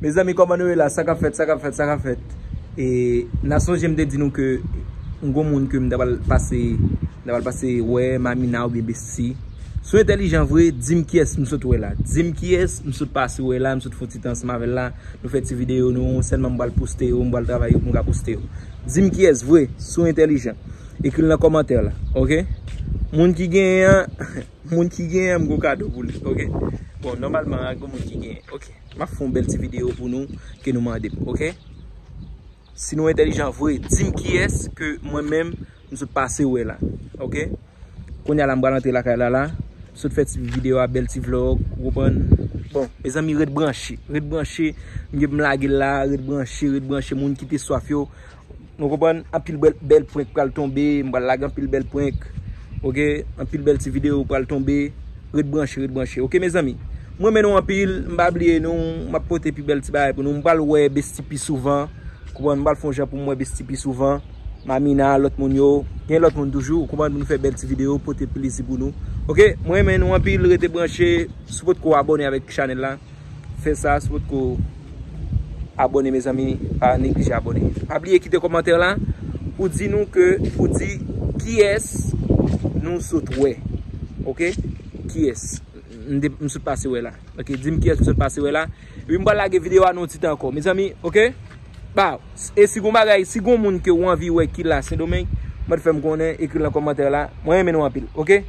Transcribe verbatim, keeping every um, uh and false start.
Mezanmi, kòman nou ye la? Sa k ap fèt, sa k ap fèt, sa k ap fèt? E, n a sonje m te di nou ke m gon moun ke m ta pral pase, m ta pral pase wè, Mamina oubyen Besti. Si w entèlijan vre, di m kiyès m sot wè la. Di m kiyès m sot pase wè la, m sot fè ti tan ansanm avè l la. Nou fè ti videyo nou, sèlman m pral poste yo, m pral travay yo pou m ka poste yo. Di m kiyès vre, si w entèlijan. Ekri l nan kòmantè la, oke? Moun ki genyen an, moun ki genyen an, m gon kado pou li, oke? Bon, nòmalman, a gon moun ki genyen, oke? M ap fè yon bèl ti videyo pou nou, ke nou mande m, oke? Si nou entèlijan vre, di m kiyès ke mwen menm, m sot pase wè la, oke? Kounye a la, m pral antre lakay la la, m sot fè ti videyo a, bèl ti vlog, ou konprann? Bon, mezanmi, ret branche, ret branche, m gen pou m lage l la, ret branche, ret branche, moun ki te swaf yo, nou konprann? Anpil bèl, bèl prank pral tonbe, m pral lage anpil bèl prank, oke? Anpil bèl ti videyo pral tonbe, ret branche, ret branche, oke, mezanmi? M renmen nou anpil, m pa bliye nou, m ap pote pi bèl ti bagay pou nou, m pral wè Besti pi souvan, konprann? M pral fè yon jan pou m wè Besti pi souvan, Mamina, lòt moun yo, gen lòt moun toujou, ou konprann, pou nou fè bèl ti videyo, pote plezi pou nou. Oke, m renmen nou anpil, rete branche, si w potko abòne avèk chanèl la, fè sa, si w potko abòne, mezanmi, pa neglije abòne. Pa bliye kite kòmantè la, pou di nou ke, pou di kiyès nou sot wè. Oke? Kiyès? M te, m sot pase wè la. Oke, di m kiyès m sot pase wè la. Epi m pral lage videyo a nou yon ti tan ankò. Mezanmi, oke? Ba, e si gon bagay, si gon moun ke w anvi wè ki la Sendomeng, mèt fè m konnen, ekri l nan kòmantè la. Mwen renmen nou anpil, oke?